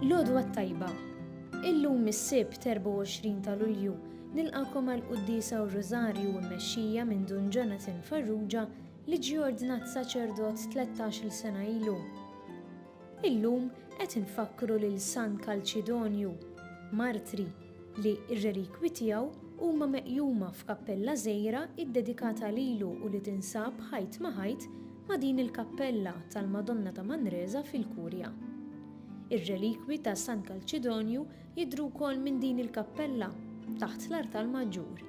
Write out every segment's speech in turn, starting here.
L-għodwa t-tajba. Illum is-Sibt 24 ta' Lulju nilqagħkom għall-Quddiesa u r-Rużarju mmexxija minn Dun Jonathan Farrugia li ġie ordnat saċerdot tlettax-il sena ilu. Illum qed infakkru lil San Kalċidonju, martri, li r-relikwi tiegħu huma meqjuma f'kappella żgħira ddedikata lilu u li tinsab ħajt ma' ħajt ma' din il-kappella tal-Madonna ta' Manresa fil-Kurja. Ir-relikwi ta' San Kalċidonju jidhru wkoll minn din il-kappella, taħt l-artal maġġur.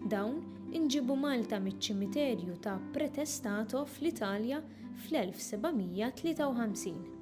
Dawn inġiebu Malta miċ-ċimiterju ta' Pretestato fl-Italja fl-1753.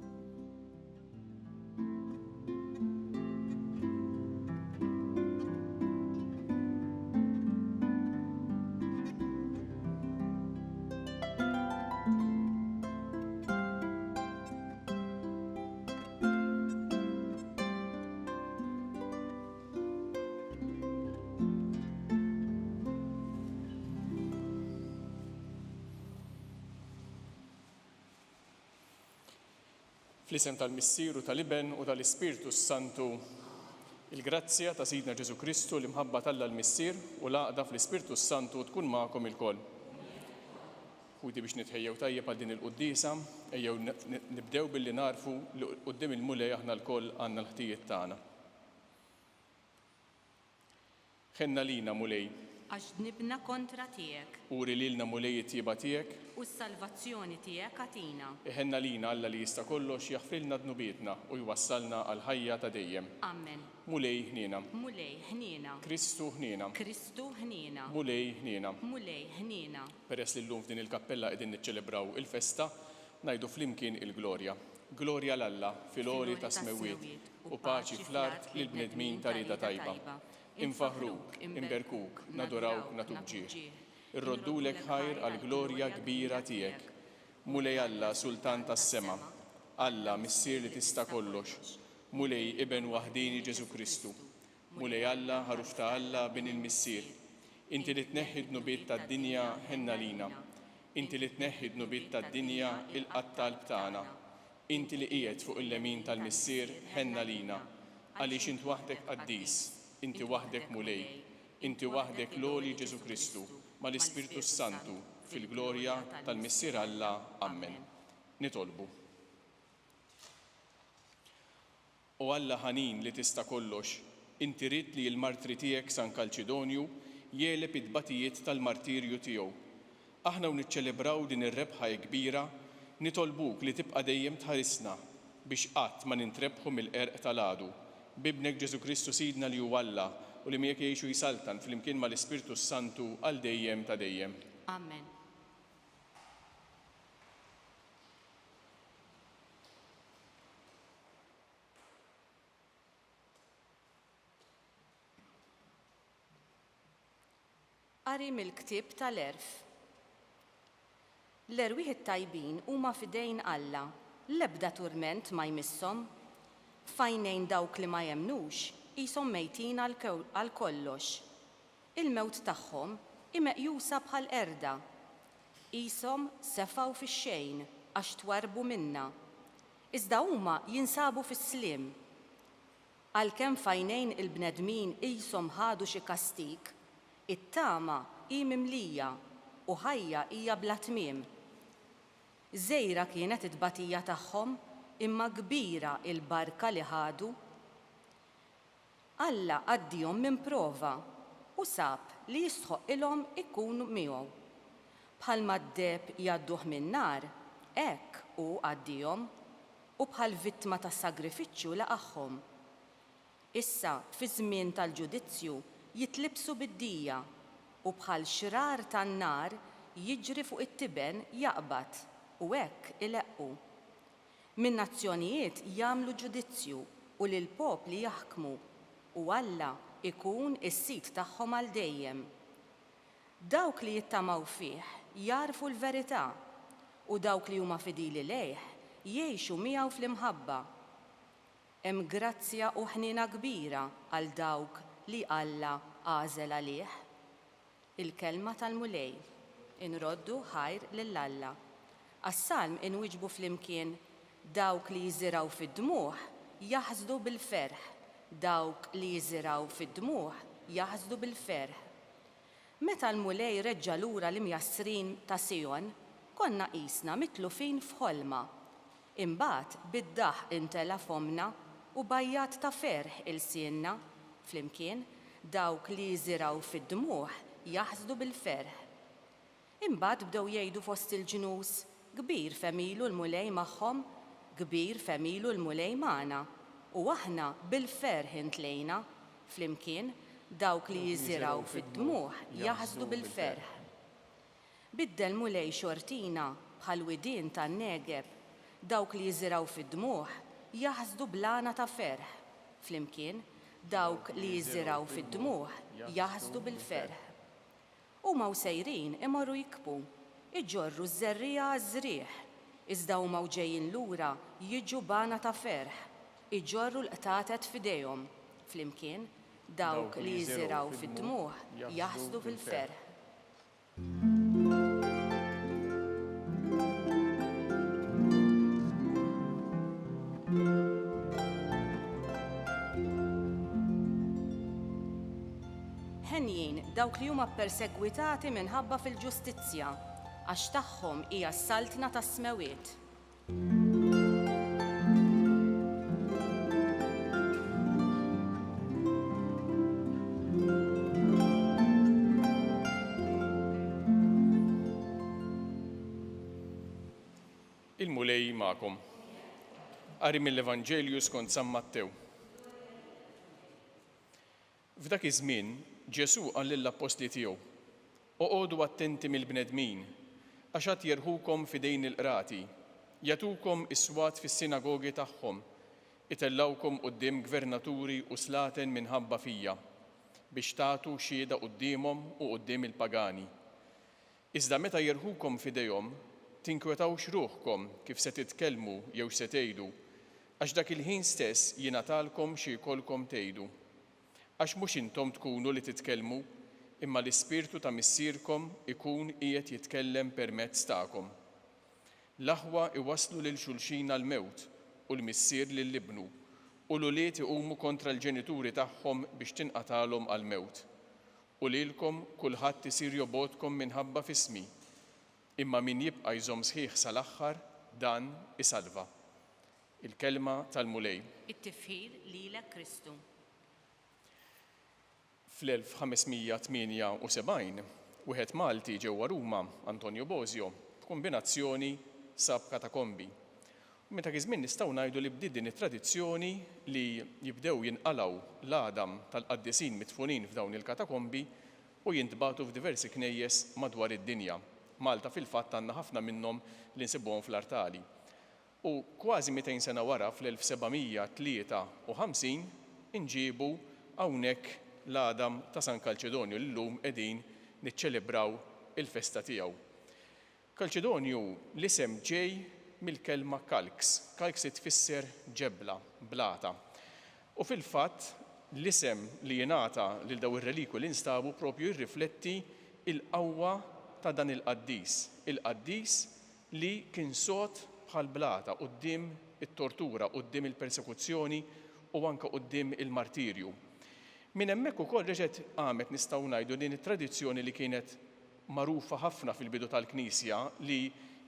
Fl-isem tal-Missier u tal-Iben u tal-Ispirtu s-Santu, il-grazzja ta' Sidna Ġesù Kristu, l-imħabba t'Alla l-Missier u l-għaqda fl-Ispirtu s-Santu tkun magħkom ilkoll. Ħuti biex nitħejjew tajjeb għal din il-quddiesa, ejjew nibdew billi nagħrfu li quddiem il-Mulej aħna lkoll għandna l-ħtijiet tagħna. Ħenn għalina, Mulej. Għax dnibna kontra tiegħek. Uri lilna, Mulej, it-tjieba tiegħek. U s-salvazzjoni tiegħek agħtina. Iħenn għalina, Alla li jista' kollox, jaħfrilna dnubietna u jwassalna għall-ħajja ta' dejjem. Ammen. Mulej, ħniena. Mulej, ħniena. Kristu, ħniena. Kristu, ħniena. Mulej, ħniena. Mulej, ħniena. Peress li llum f'din il-kappella qegħdin niċċelebraw il-festa, ngħidu flimkien il-Glorja. Glorja 'l Alla fil-għoli tas-smewwiet, u paċi fl-art lill-bnedmin ta' rieda tajba. Infaħħruk, inberkuk, nadurawk, nagħtuk ġieħ. Irroddulek ħajr għall-glorja kbira tiegħek. Mulej Alla, Sultan tas-sema, Alla, Missier li tista' kollox, Mulej, Iben waħdieni Ġesù Kristu, Mulej Alla, Ħaruf ta' Alla, Bin il-Missier, Inti li tneħħi d-dnubiet tad-dinja, ħenn għalina. Inti li tneħħi d-dnubiet tad-dinja, ilqa' t-talb tagħna. Inti li qiegħed fuq il-lemin tal-Missier, ħenn għalina. Għaliex int waħdek qaddis, inti waħdek Mulej, inti waħdek l-għoli Ġesù Kristu, mal-Ispirtu s-Santu, fil-glorja tal-Missier Alla. Ammen. Nitolbu. O Alla ħanin li tista' kollox, inti ridt li l-martri tiegħek San Kalċidonju jegħleb it-tbatijiet tal-martirju tiegħu. Aħna u niċċelebraw din ir-rebħa hekk kbira, nitolbuk li tibqa' dejjem tħarisna biex qatt ma nintrebħu mill-qerq tal-għadu. B'Ibnek Ġesù Kristu Sidna li hu Alla u li miegħek jgħix u jsaltan flimkien mal-Ispirtu s-Santu għal dejjem ta' dejjem. Amen. Qari mill-Ktieb tal-Għerf. L-erwieħ it-tajbin huma f'idejn Alla, l-ebda turment ma jmisshom. F'għajnejn dawk li ma jemmnux, qishom mejtin għal kollox. Il-mewt tagħhom hi meqjusa bħal qerda. Qishom sefgħu fix-xejn għax twarrbu minna. Iżda huma jinsabu fis-sliem. Għalkemm f'għajnejn il-bnedmin qishom ħadu xi kastig, it-tama hi mimlija u ħajja hija bla tmiem. Żgħira kienet it-tbatija tagħhom, imma kbira hi l-barka li ħadu. Alla għaddiehom minn prova u sab li jistħoqqilhom ikunu miegħu. Bħalma d-deheb jgħadduh min-nar, hekk hu għaddiehom, u bħal vittma ta' sagrifiċċju laqagħhom. Issa, fiż-żmien tal-ġudizzju, jitlibbsu bid-dija, u bħal xrar tan-nar jiġri fuq it-tiben jaqbad, u hekk ileqqu. Min-nazzjonijiet jagħmlu ġudizzju u lill-popli jaħkmu, u Alla jkun is-sid tagħhom għal dejjem. Dawk li jittamaw fih jagħrfu l-verità, u dawk li huma fidili lejh jgħixu miegħu fl-imħabba. Hemm grazzja u ħniena kbira għal dawk li Alla għażel għalih. Il-Kelma tal-Mulej. Inroddu ħajr lil Alla. Għas-salm inwieġbu flimkien, Dawk li jiżirgħu fid-dmugħ. jaħsdu bil-ferħ, dawk li jiżirgħu fid-dmugħ jaħsdu bil-ferħ. Meta l-Mulej reġġa' lura l-imjassrin ta' Sijon, konna qisna mitlufin f'ħolma. Imbagħad bid-daħq imtela' fommna u b'għajjat ta' ferħ ilsienna, flimkien, dawk li jiżirgħu fid-dmugħ jaħsdu bil-ferħ. Imbagħad bdew jgħidu fost il-ġnus, Kbir f'għemilu l-Mulej magħhom, kbir f'għemilu l-Mulej magħna, u aħna bil-ferħ intlejna, flimkien, dawk li jiżirgħu fid-dmugħ jaħsdu bil-ferħ. Biddel Mulej xortina bħall-widien tan-Negeb, dawk li jiżirgħu fid-dmugħ jaħsdu bl-għana ta' ferħ, flimkien, dawk li jiżirgħu fid-dmugħ jaħsdu bil-ferħ. Huma u sejrin imorru jikbu, iġorru ż-żerriegħa għaż-żrigħ, iżda huma u ġejjin lura jiġu b'għana ta' ferħ, iġorru l-qtatet f'idejhom, flimkien, dawk li jiżirgħu fid-dmugħ jaħsdu fil-ferħ. Henjin dawk li huma ppersegwitati minħabba fil-ġustizzja, għax tagħhom hija s-saltna tas-smewwiet. Il-Mulej magħkom. Qari mill-Evanġelju skont San Mattew. F'dak iż-żmien, Ġesù qal lill-appostli tiegħu, Oqogħdu attenti mill-bnedmin, għax għad jerħukom f'idejn il-qrati, jagħtukom is-swat fis-sinagogi tagħhom, itellgħukom quddiem gvernaturi u slaten minħabba fija, biex tagħtu xhieda quddiemhom u quddiem il-pagani. Iżda meta jerħukom f'idejhom, tinkwetawx ruħkom kif se titkellmu jew x'se tgħidu, għax dak il-ħin stess jingħatalkom xi jkollkom tgħidu. Għax mhux intom tkunu li titkellmu, imma l-Ispirtu ta' Missierkom ikun qiegħed jitkellem permezz tagħkom. L-aħwa jwasslu lil xulxin għall-mewt, u l-missier lil ibnu, u l-ulied iqumu kontra l-ġenituri tagħhom biex tinqatgħalhom għall-mewt. U lilkom kulħadd isir jobgħodkom minħabba f'ismi, imma min jibqa' jżomm sħiħ sal-aħħar, dan isalva. Il-Kelma tal-Mulej. It-tifħir lilek Kristu. Fl-1578, wieħed Malti ġewwa Ruma, Antonio Bosio, b'kumbinazzjoni sab katakombi. U minn dak iż-żmien nistgħu ngħidu li bdiet din it-tradizzjoni li jibdew jinqalgħu l-għadam tal-qaddisin midfunin f'dawn il-katakombi u jintbagħtu f'diversi knejjes madwar id-dinja. Malta fil-fatt għandna ħafna minnhom li nsibuhom fl-artali. U kważi 200 sena wara fl-1753 inġiebu hawnhekk l-għadam ta' San Kalċedonju li llum qegħdin niċċelebraw il-festa tiegħu. Kalċedonju, l-isem ġej mill-kelma calx, calx li tfisser ġebla, blata. U fil-fatt, l-isem li jingħata lil dawn ir-relikwi li nstabu proprju jirrifletti l-qawwa ta' dan il-qaddis, il-qaddis li kien sod bħal blata quddiem it-tortura, quddiem il-persekuzzjoni u anke quddiem il-martirju. Minn hemmhekk ukoll reġgħet qamet nistgħu ngħidu din it-tradizzjoni li kienet magħrufa ħafna fil-bidu tal-Knisja li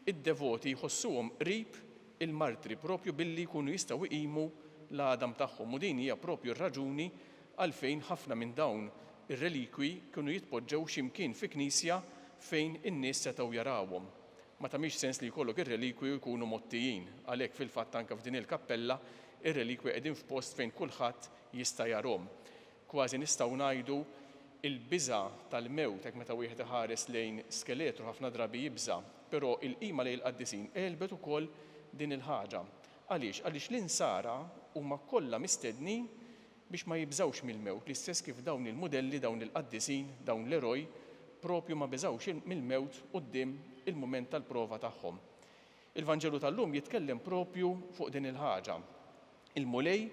d-devoti jħossuhom qrib il-martri propju billi jkunu jistgħu jqimu l-għadam tagħhom u din hija propju r-raġuni għalfejn ħafna minn dawn ir-relikwi kienu jitpoġġew xi mkien fi knisja fejn in-nies setgħu jarawhom. Ma tagħmilx sens li jkollok ir-relikwi u jkunu mgħottijin. Għalhekk fil-fatt anke f'din il-kappella ir-relikwi qegħdin f'post fejn kulħadd jista' jarhom. Kważi nistgħu ngħidu l-biża' tal-mewt, hekk meta wieħed iħares lejn skeletru ħafna drabi jibża', però il-qima lejn il-qaddisin għelbet ukoll din il-ħaġa. Għaliex? Għaliex l-insara huma kollha mistednin biex ma jibżgħux mill-mewt, l-istess kif dawn il-mudelli, dawn il-qaddisin, dawn l-eroj, propju ma beżgħux mill-mewt quddiem il-mument tal-prova tagħhom. Il-Vanġelu tal-lum jitkellem propju fuq din il-ħaġa. Il-Mulej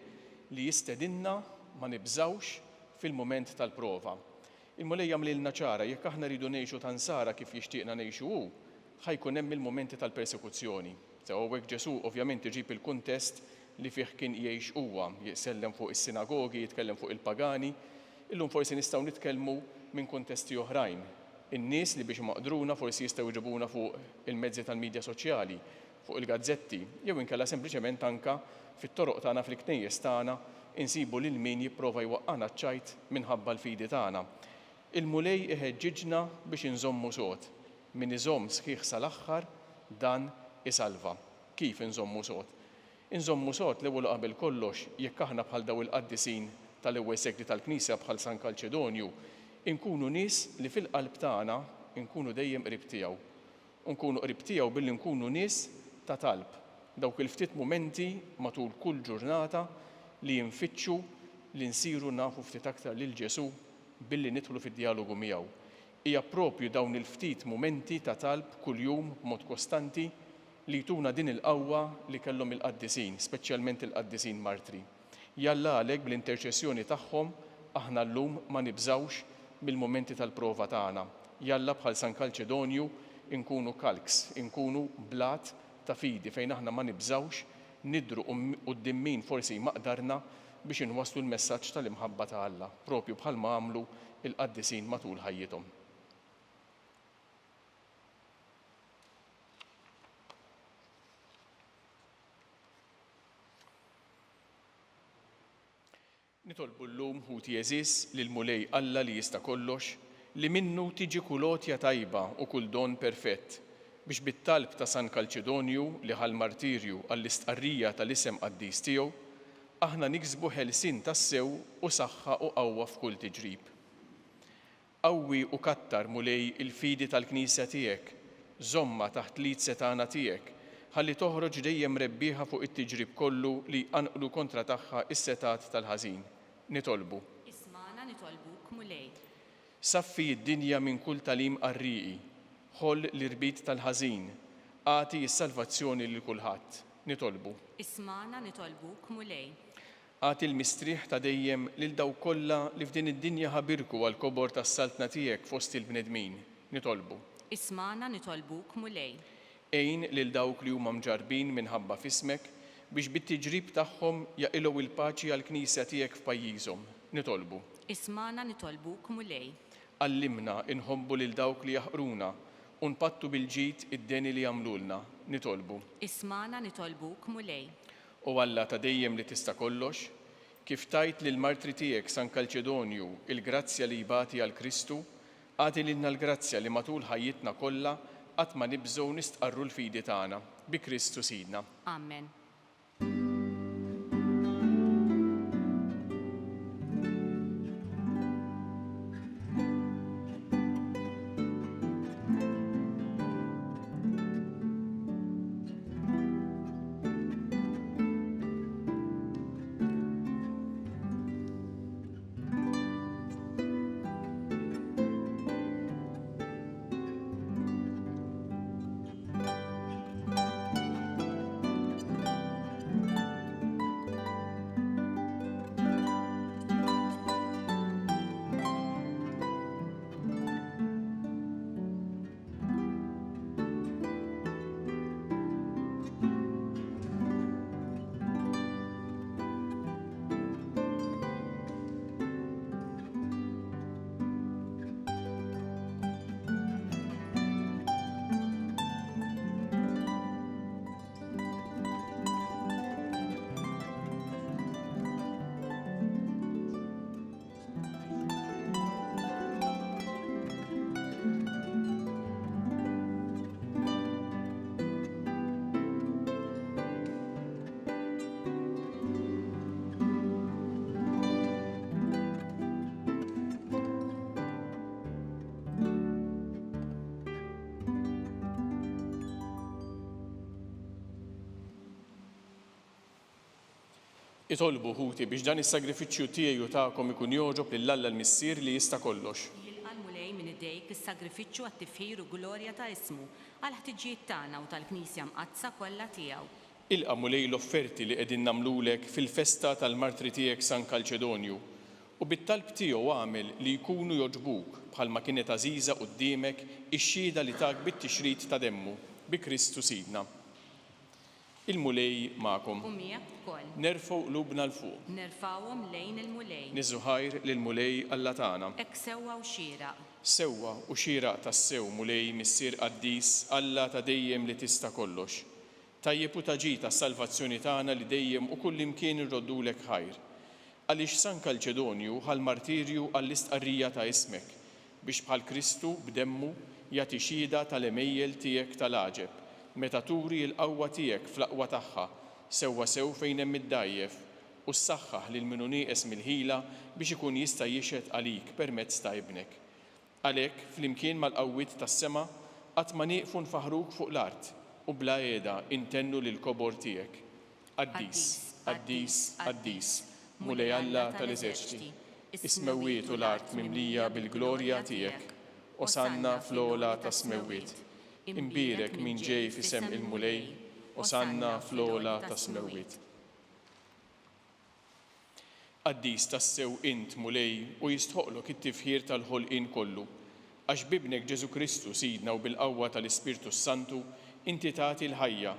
li jistedinna ma nibżgħux fil-mument tal-prova. Il-Mulej jagħmlilna ċara jekk aħna rridu ngħixu ta' nsara kif jixtieqna ngħixu hu, ħa jkun hemm il-mumenti tal-persekuzzjoni. Sew hawnhekk Ġesù ovvjament iġib il-kuntest li fih kien jgħix huwa, jisellem fuq is-sinagogi, jitkellem fuq il-pagani. Illum forsi nistgħu nitkellmu minn kuntesti oħrajn. In-nies li biex imaqdruna forsi jistgħu jġibuna fuq il-mezzi tal-midja soċjali, fuq il-gazzetti, jew inkella sempliċement anke fit-toroq tagħna fil-knejjes tagħna insibu lil min jipprova jwaqqagħna ċ-ċajt minħabba l-fidi tagħna. Il-Mulej iħeġġiġna biex inżommu sod. Min iżomm sħiħ sal-aħħar, dan isalva. Kif inżommu sod? Inżommu sod l-ewwel u qabel kollox jekk aħna bħal daw il-qaddisin tal-ewwel sekli tal-Knisja bħal San Kalċedonju, inkunu nies li fil-qalb tagħna nkunu dejjem qrib tiegħu. U nkunu qrib tiegħu billi nkunu nies ta' talb, dawk il-ftit mumenti matul kull ġurnata li nfittxu li nsiru nafu ftit aktar lil Ġesù billi nidħlu fi djalogu miegħu. Hija proprju dawn il-ftit mumenti ta' talb kuljum b'mod kostanti li jtuna din il-qawwa li kellhom il-qaddisin, speċjalment il-qaddisin martri. Jalla għalhekk bl-interċessjoni tagħhom aħna llum ma nibżgħux mill-mumenti tal-prova tagħna. Jalla bħal San Kalċedonju nkunu kalks, inkunu blat ta' fidi fejn aħna ma nibżgħux nidhru quddiem min forsi jmaqdarna biex inwasslu l-messaġġ tal-imħabba ta' Alla, proprju bħalma għamlu l-qaddisin matul ħajjithom. Nitolbu llum, ħuti għeżież, lill-Mulej Alla li jista' kollox, li minnu tiġi kull għotja tajba u kull don perfett, biex bit-talb ta' San Kalċedonju li ħa l-martirju għall-istqarrija tal-isem qaddis tiegħu, aħna niksbu ħelsien tassew u saħħa u qawwa f'kull tiġrib. Qawwi u kattar, Mulej, il-fidi tal-Knisja tiegħek, żommha taħt l-id setgħana tiegħek, ħalli toħroġ dejjem rebbieħa fuq it-tiġrib kollu li jqanqlu kontra tagħha s-setgħat tal-ħażin. Nitolbu. Ismagħna nitolbuk, Mulej. Saffi d-dinja minn kull tagħlim qarrieqi, ħoll l-irbit tal-ħażin, agħti s-salvazzjoni lil kulħadd. Nitolbu. Ismagħna nitolbuk, Mulej. Agħti l-mistrieħ ta' dejjem lil dawk kollha li f'din id-dinja ħabirku għall-kobor tas-Saltna tiegħek fost il-bnedmin. Nitolbu. Ismagħna nitolbuk, Mulej. Għin lil dawk li huma mġarrbin minħabba f'ismek, biex bit-tiġrib tagħhom jaqilgħu l-paċi għall-Knisja tiegħek f'pajjiżhom. Nitolbu. Ismagħna nitolbuk, Mulej. Għallimna nħobbu lil dawk li jaħqruna u npattu bil-ġid id-deni li jagħmlulna. Nitolbu. Ismagħna nitolbuk, Mulej. O Alla ta' dejjem li tista' kollox, kif tajt lill-martri tiegħek San Kalċedonju l-grazzja li jbati għal Kristu, agħti lilna l-grazzja li matul ħajjitna kollha qatt ma nibżgħu nistqarru l-fidi tagħna. Bi Kristu Sidna. Amen. Itolbu, ħuti, biex dan is-sagrifiċċju tiegħi u tagħkom ikun jogħġob lil Alla l-Missier li jista' kollox. Jilqa' l-Mulej minn idejk is-sagrifiċċju għat-tifħir u glorja ta' ismu, għall-ħtiġijiet tagħna u tal-Knisja Mqaddsa kollha tiegħu. Ilqa', Mulej, l-offerti li qegħdin nagħmlulek fil-festa tal-martri tiegħek San Kalċedonju, u bit-talb tiegħu agħmel li jkunu jogħġbuk bħalma kienet għażiża quddiemek ix-xhieda li tak bit-tixrid ta' demmu, bi Kristu Sidna. Il-Mulej magħkom. U miegħek ukoll. Nerfgħu qlubna 'l fuq. Nerfgħuhom lejn il-Mulej. Niżżu ħajr lill-Mulej Alla tagħna. Hekk sewwa u xieraq. Sewwa u xieraq tassew, Mulej, Missier qaddis, Alla ta' dejjem li tista' kollox. Tajjeb u ta' ġid għas-salvazzjoni tagħna li dejjem u kullimkien irroddulek ħajr. Għaliex San Kalċedonju ħa l-martirju għall-istqarrija ta' ismek, biex bħal Kristu, b'demmu, jagħti xhieda tal-għemejjel tiegħek tal-għaġeb, meta turi l-qawwa tiegħek fl-aqwa tagħha, sewwasew fejn hemm id-dgħajjef, u ssaħħaħ lil min hu nieqes mill-ħila biex ikun jista' jixhed għalik permezz ta' Ibnek. Għalhekk, flimkien mal-qawwiet tas-sema, qatt ma nieqfu nfaħħruk fuq l-art, u bla qiegħda intennu lill-kobor tiegħek. Qaddis, qaddis, qaddis, Mulej Alla tal-eżerċti, is-smewwiet u l-art mimlija bil-glorja tiegħek. Osanna fl-ogħla tas-smewwiet. Imbierek min ġej f'isem il-Mulej, Osanna fl-ogħla tas-smewwiet. Qaddis tassew int, Mulej, u jistħoqqlok it-tifħir tal-ħolqien kollu, għax b'Ibnek Ġesù Kristu, Sidna u bil-qawwa tal-Ispirtu s-Santu, inti tagħti l-ħajja,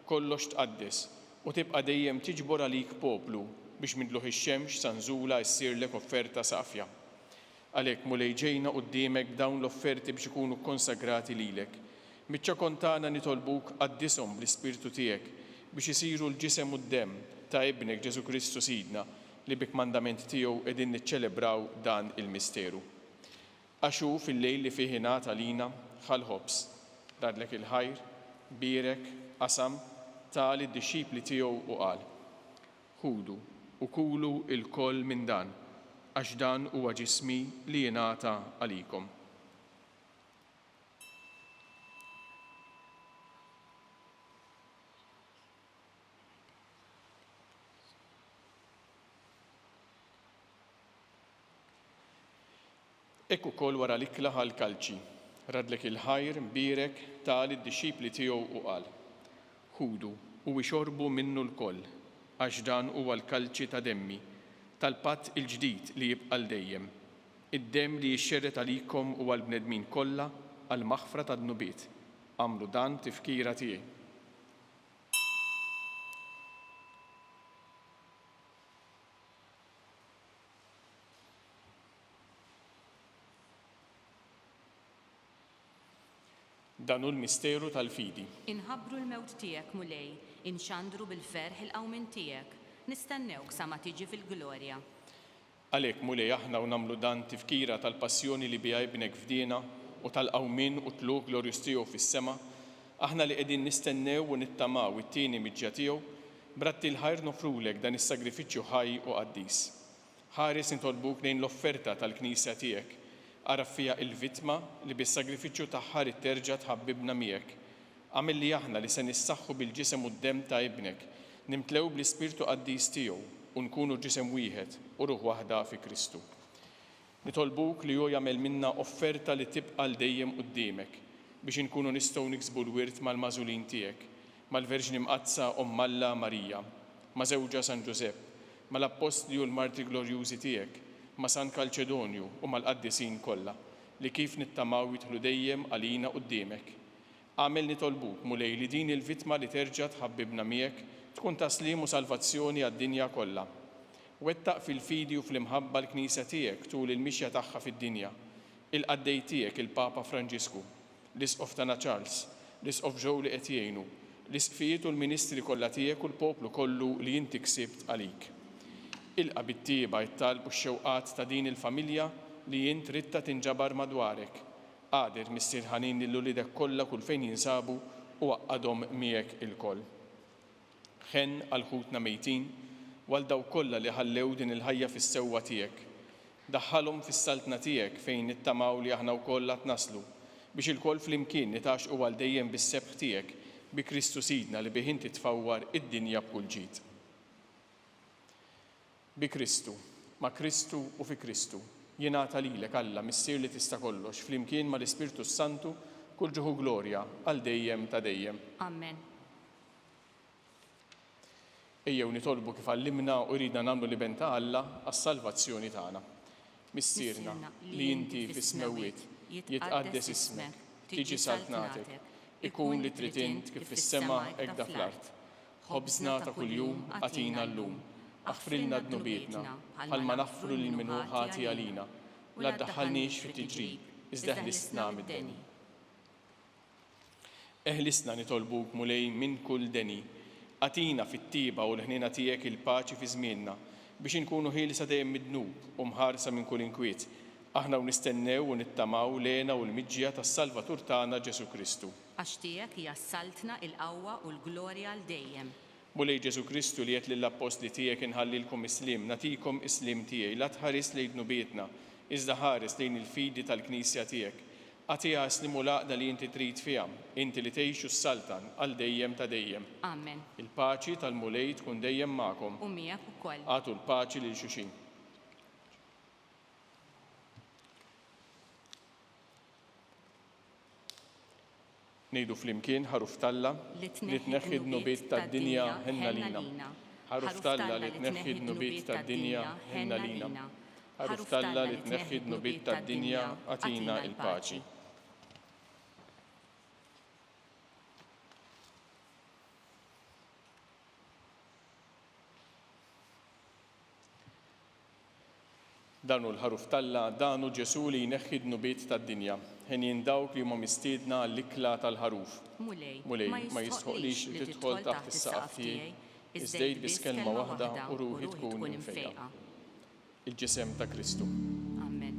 kollox tqaddes, u tibqa' dejjem tiġbor għalik poplu biex minn tlugħ ix-xemx sa nżulha issirlek offerta safja. Għalhekk, Mulej, ġejna quddiemek b'dawn l-offerti biex ikunu kkonsagrati lilek. Miċ-ċokon tagħna nitolbuk qaddishom bl-Ispirtu tiegħek biex isiru l-ġisem u d-demm ta' Ibnek Ġesù Kristu Sidna li bi kmandament tiegħu qegħdin niċċelebraw dan il-misteru. Għax hu fil-lejl li fih ingħata lina, ħa l-ħobż, radlek il-ħajr, bierek, qasam, ta lid-dixxipli tiegħu u qal, Ħudu, u kulu lkoll minn dan, għax dan huwa ġismi li jingħata għalikom. Hekk ukoll wara l-ikla ħa l-kalċi, raddlek il-ħajr, bierek, ta lid-dixxipli tiegħu u qal, Ħudu u ixorbu minnu lkoll, għax dan huwa l-kalċi ta' demmi, tal-patt il-ġdid li jibqa' għal dejjem, id-demm li jixxerred għalikom u għall-bnedmin kollha għall-maħfra tad-dnubiet. Agħmlu dan b'tifkira tiegħi. Dan hu l-misteru tal-fidi. Inħabbru l-mewt tiegħek, Mulej, inxandru bil-ferħ il-qawmien tiegħek, nistennewk sa ma tiġi fil-glorja. Għalhekk, Mulej, aħna u nagħmlu dan tifkira tal-passjoni li biha Ibnek fdiena u tal-qawmien u t-tlugħ glorjuż tiegħu fis-sema, aħna li qegħdin nistennew u nittamaw it-tieni miġja tiegħu, b'radd il-ħajr noffrulek dan is-sagrifiċċju ħaj u qaddis. Ħares nitolbuk lejn l-offerta tal-Knisja tiegħek. Agħraf fiha il-vittma li bis-sagrifiċċju tagħha ridt terġa' tħabbibna miegħek. Agħmel li aħna li se nissaħħu bil-Ġisem u d-Demm ta' Ibnek, nimtlew bl-Ispirtu Qaddis tiegħu u nkunu ġisem wieħed u ruħ waħda fi Kristu. Nitolbuk li hu jagħmel minna offerta li tibqa' għal dejjem quddiemek, biex inkunu nistgħu niksbu l-wirt mal-magħżulin tiegħek, mal-Verġni Mqaddsa Omm Alla Marija, ma' żewġha San Ġużepp, mal-Appostli u l-Martri glorjużi tiegħek, ma' San Kalċedonju u mal-qaddisin kollha, li kif nittamaw jidħlu dejjem għalina quddiemek. Agħmel nitolbuk, Mulej, li din il-vittma li terġa' tħabbibna miegħek tkun ta' sliem u salvazzjoni għad-dinja kollha. Wettaq fil-fidi u fl-imħabba l-Knisja tiegħek tul il-mixja tagħha fid-dinja, il-qaddej tiegħek il-Papa Franġisku, l-Isqof tagħna Charles, l-Isqof Joe li qed jgħinu, l-Isqfijiet u l-ministri kollha tiegħek u l-poplu kollu li inti ksibt għalik. Ilqa' bit-tjieba t-talb u x-xewqat ta' din il-familja li int ridtha tinġabar madwarek. Agħder, Missier ħanin lil uliedek kollha kull fejn jinsabu u għaqqadhom miegħek ilkoll. Ħenn għal ħutna mejtin u għal dawk kollha li ħallew din il-ħajja fis-sewwa tiegħek. Daħħalhom fis-Saltna tiegħek fejn nittamaw li aħna wkoll għad naslu, biex ilkoll flimkien nitgħaxqu għal dejjem bis-sebħ tiegħek, bi Kristu Sidna li bih inti tfawwar id-dinja b'kull ġid. Bi Kristu, ma' Kristu u fi Kristu, jingħata lilek, Alla, Missier li tista' kollox, flimkien mal-Ispirtu s-Santu, kull ġuħ u glorja, għal dejjem ta' dejjem. Amen. Ejjew nitolbu kif għallimna u jridna nagħmlu l-Iben ta' Alla għas-salvazzjoni tagħna. Missierna, li inti fis-smewwiet, jitqaddes ismek, tiġi saltnatek, ikun li trid int kif fis-sema hekk da fl-art. Ħobżna ta' kuljum agħtina llum. Aħfrilna dnubietna, bħalma naħfru lil min hu ħati għalina. U la ddaħħalniex fit-tiġrib, iżda eħlisna mid-deni. Eħlisna, nitolbuk, Mulej, minn kull deni. Agħtina fit-tjieba u l-ħniena tiegħek il-paċi fi żmienna, biex inkunu ħielsa dejjem mid-dnub u mħarsa minn kull inkwiet, aħna u nistennew u nittamaw l-hena u l-miġja tas-Salvatur tagħna Ġesù Kristu. Għax tiegħek hija s-saltna, il-qawwa u l-glorja għal dejjem. Mulej Ġesù Kristu li għedt lill-appostli tiegħek inħallilkom is-sliem, nagħtikom is-sliem tiegħi, la tħarisx lejn dnubietna, iżda ħares lejn il-fidi tal-Knisja tiegħek. Agħtiha s-sliem u l-għaqda li inti trid fiha, inti li tgħix u ssaltan għal dejjem ta' dejjem. Amen. Il-paċi tal-Mulej tkun dejjem magħkom. U miegħek ukoll. Agħtu l-paċi lil xulxin. Ngħidu flimkien, Ħaruf t'Alla, li tneħħi d-dnubiet tad-dinja, ħenn għalina. Ħaruf t'Alla li tneħħi d-dnubiet tad-dinja, ħenn għalina. Ħaruf t'Alla li tneħħi d-dnubiet tad-dinja, agħtina l-paċi. Dan hu l-Ħaruf t'Alla, dan hu Ġesù li jneħħi d-dnubiet tad-dinja. Henjin dawk li huma mistiedna għall-ikla tal-Ħaruf. Mulej, Mulej, ma jistħoqqlix li tidħol taħt is-saqaf tiegħi, iżda għid biss kelma waħda u ruħi tkun imfejqa. Il-Ġisem ta' Kristu. Amen.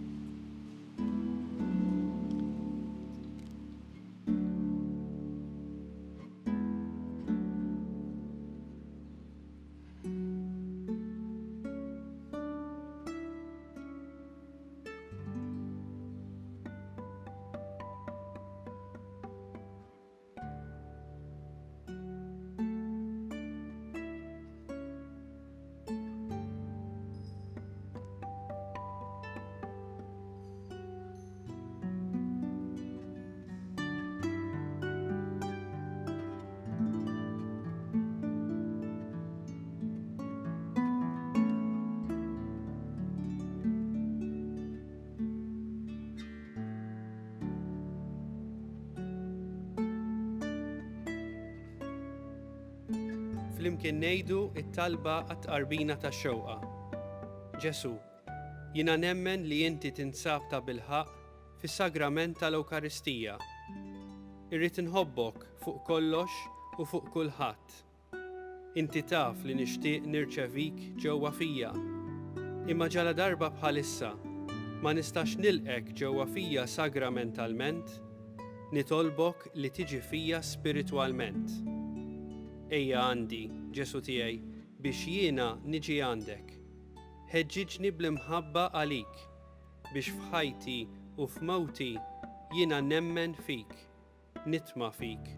Flimkien ngħidu t-talba għat-tqarbina tax-xewqa. Ġesù, jiena nemmen li inti tinsab tabilħaqq fis-sagrament tal-Ewkaristija. Irrid inħobbok fuq kollox u fuq kulħadd. Inti taf li nixtieq nirċevik ġewwa fija. Imma ġaladarba bħalissa ma nistax nilqgħek ġewwa fija sagramentalment, nitolbok li tiġi fija spiritwalment. Ejja għandi, Ġesù tiegħi, biex jiena niġi għandek. Ħeġġiġni bl-imħabba għalik, biex f'ħajti u f'mewti jiena nemmen fik. Nitma' fik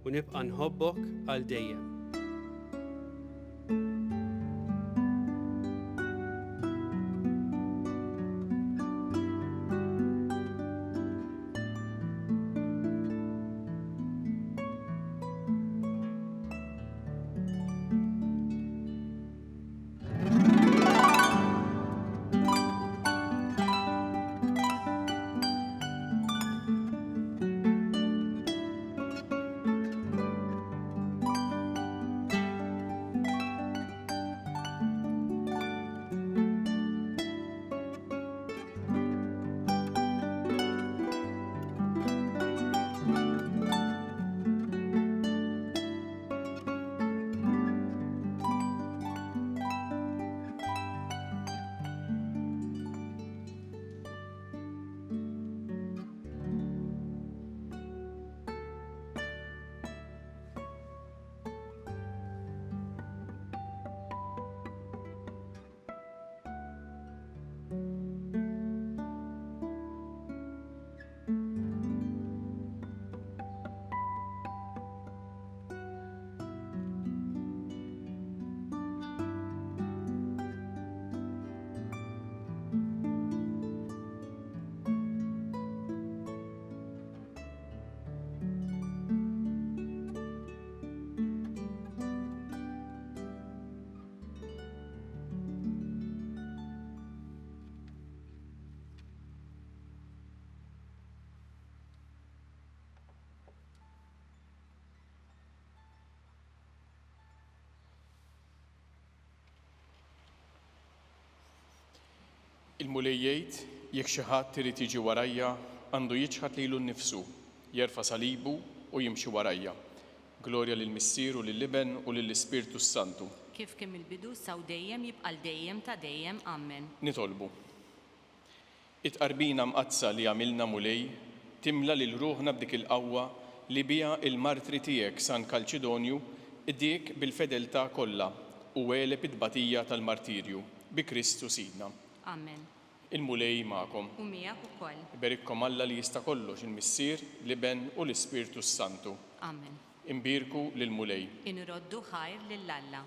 u nibqa' nħobbok għal dejjem. Il-Mulej jgħid, Jekk xi ħadd irid jiġi warajja, għandu jiċħad lilu nnifsu, jerfa' salibu u jimxi warajja. Glorja lill-Missier u lill-Iben u lill-Ispirtu s-Santu. Kif kien mill-bidu, issa u dejjem, jibqa' għal dejjem ta' dejjem. Ammen. Nitolbu. It-tqarbina mqaddsa li għamilna, Mulej, timla lil ruħna b'dik il-qawwa li biha il-martri tiegħek San Kalċidonju qdiek bil-fedeltà kollha u għeleb it-tbatija tal-martirju, bi Kristu Sidna. Amen. Il-Mulej magħkom. U miegħek ukoll. Iberikkom Alla li jista' kollox, il-Missier, l-Iben u l-Ispirtu s-Santu. Amen. Inbierku lill-Mulej. Inroddu ħajr lil Alla.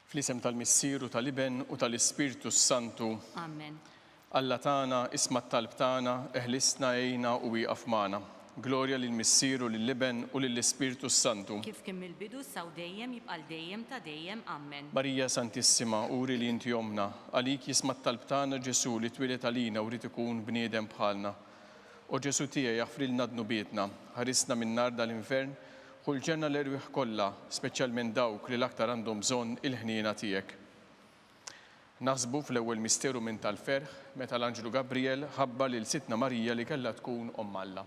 Fl-isem tal-Missier u tal-Iben u tal-Ispirtu s-Santu. Amen. Alla tagħna, isma' t-talb tagħna, eħlisna, għinna u ieqaf magħna. Glorja lill-Missier u lill-Iben u lill-Ispirtu s-Santu. Kif kien mill-bidu, issa u dejjem, jibqa' għal dejjem ta' dejjem. Amen. Marija Santissima, uri li inti ommna. Għalik jisma' t-talb tagħna Ġesù li twieled għalina u ried ikun bniedem bħalna. O Ġesù tiegħi aħfrilna dnubietna, ħarisna min-nar dal-infern, ħu l-ġenna l-erwieħ kollha, speċjalment dawk li l-aktar għandhom bżonn il-ħniena tiegħek. Naħsbu fl-ewwel misteru minn tal-ferħ, meta l-anġlu Gabriel ħabbar lil Sidtna Marija li kellha tkun Omm Alla.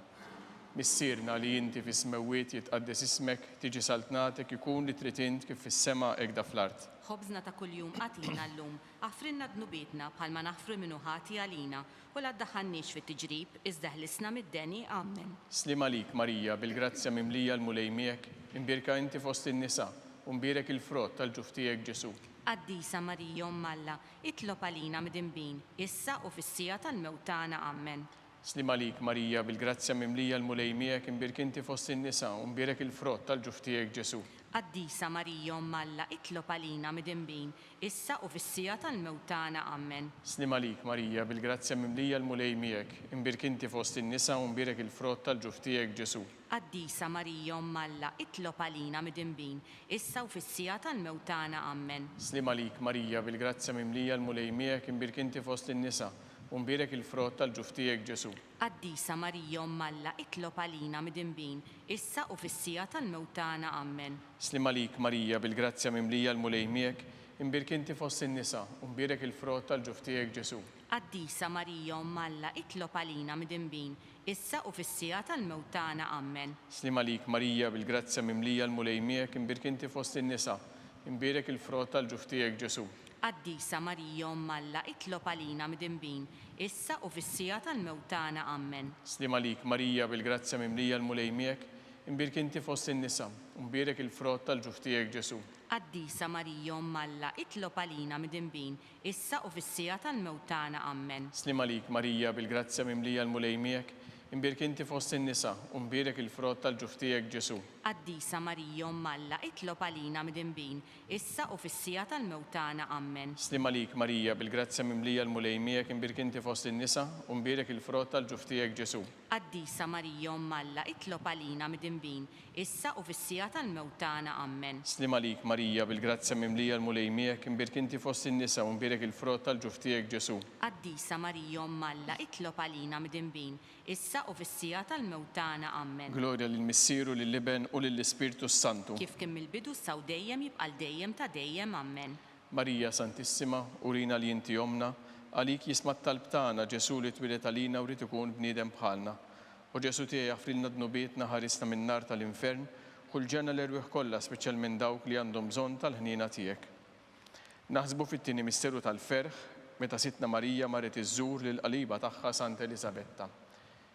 Missierna li inti fis-smewwiet jitqaddes ismek, tiġi saltnatek, ikun li trid int kif fis-sema hekda fl-art. Ħobżna ta' kuljum agħtina llum. Aħfrilna dnubietna bħalma naħfru min hu ħati għalina, u la ddaħħalniex fit-tiġrib, iżda ħlisna mid-deni. Amen. Sliem għalik, Marija, bil-grazzja mimlija l-Mulej miegħek, imbierka inti fost in-nisa, u mbierek il-frott tal-ġuf tiegħek Ġesù. Qaddisa Marija Omm Alla, itlob għalina midinbin, issa u fis-siegħa tal-mewt tagħna. Amen. Sliem għalik, Marija, bil-grazzja mimlija l-Mulej miegħek, imbierk inti fost in-nisa, u mbierek il-frott tal-ġuf tiegħek Ġesù. Qaddisa Marija Omm Alla, itlob għalina midinbin, issa u fis-siegħa tal-mewt tagħna. Ammen. Sliem għalik, Marija, bil-grazzja mimlija l-Mulej miegħek, imbierk inti fost in-nisa u mbierek il-frott tal-ġuf tiegħek Ġesù. Qaddisa Marija Omm Alla, itlob għalina midinbin, issa u fis-siegħa tal-mewt tagħna. Ammen. Sliem għalik, Marija, bil-grazzja mimlija l-Mulej miegħek, imbierk inti fost in-nisa, u mbierek il-frott tal-ġuf tiegħek Ġesù. Qaddisa Marija Omm Alla, itlob għalina midinbin, issa u fis-siegħa tal-mewt tagħna. Ammen. Sliem għalik, Marija, bil-grazzja mimlija l-Mulej miegħek, imbierk inti fost in-nisa, u mbierek il-frott tal-ġuf tiegħek Ġesù. Qaddisa Marija Omm Alla, itlob għalina midinbin, issa u fis-siegħa tal-mewt tagħna. Ammen. Sliem għalik, Marija, bil-grazzja mimlija l-Mulej miegħek, imbierk inti fost in-nisa, imbierek il-frott tal-ġuf tiegħek Ġesù. Qaddisa Marija Omm Alla, itlob għalina midinbin, issa u fis-siegħa tal-mewt tagħna. Ammen. Sliem għalik, Marija, bil-grazzja mimlija l-Mulej miegħek, imbierk inti fost in-nisa, u mbierek il-frott tal-ġuf tiegħek Ġesù. Qaddisa Marija Omm Alla, itlob għalina midinbin, issa u fis-siegħa tal-mewt tagħna. Ammen. Sliem għalik, Marija, bil-grazzja mimlija l-Mulej miegħek, imbierk inti fost in-nisa, u mbierek il-frott tal-ġuf tiegħek Ġesù. Qaddisa Marija Omm Alla, itlob għalina midinbin, issa u fis-siegħa tal-mewt tagħna. Ammen. Sliem għalik, Marija, bil-grazzja mimlija l-Mulej miegħek, imbierk inti fost in-nisa, u mbierek il-frott tal-ġuf tiegħek Ġesù. Qaddisa Marija Omm Alla, itlob għalina midinbin, issa u fis-siegħa tal-mewt tagħna. Ammen. Sliem għalik, Marija, bil-grazzja mimlija l-Mulej miegħek, imbierk inti fost in-nisa, u mbierek il-frott tal-ġuf tiegħek Ġesù. Qaddisa Marija Omm Alla, itlob għalina midinbin, issa u fis-siegħa tal-mewt tagħna. Ammen. Glorja lill-Missier u lill-Iben u lill-Ispirtu s-Santu. Kif kien mill-bidu issa u dejjem jibqa' għal dejjem ta' dejjem. Ammen. Marija Santissima, urina li inti Ommna, Għalik jisma' t-talb tagħna, Ġesù li twieled għalina u ried ikun bniedem bħalna. O Ġesù tiegħi aħfrilna dnubietna ħarisna min-nar tal-infern, ħu l-ġenna l-erwieħ kollha speċjalment dawk li għandhom bżonn tal-ħniena tiegħek. Naħsbu fit-tieni misteru tal-ferħ meta Sidtna Marija marret iżżur lill-qaliba tagħha Santa Eliżabetta.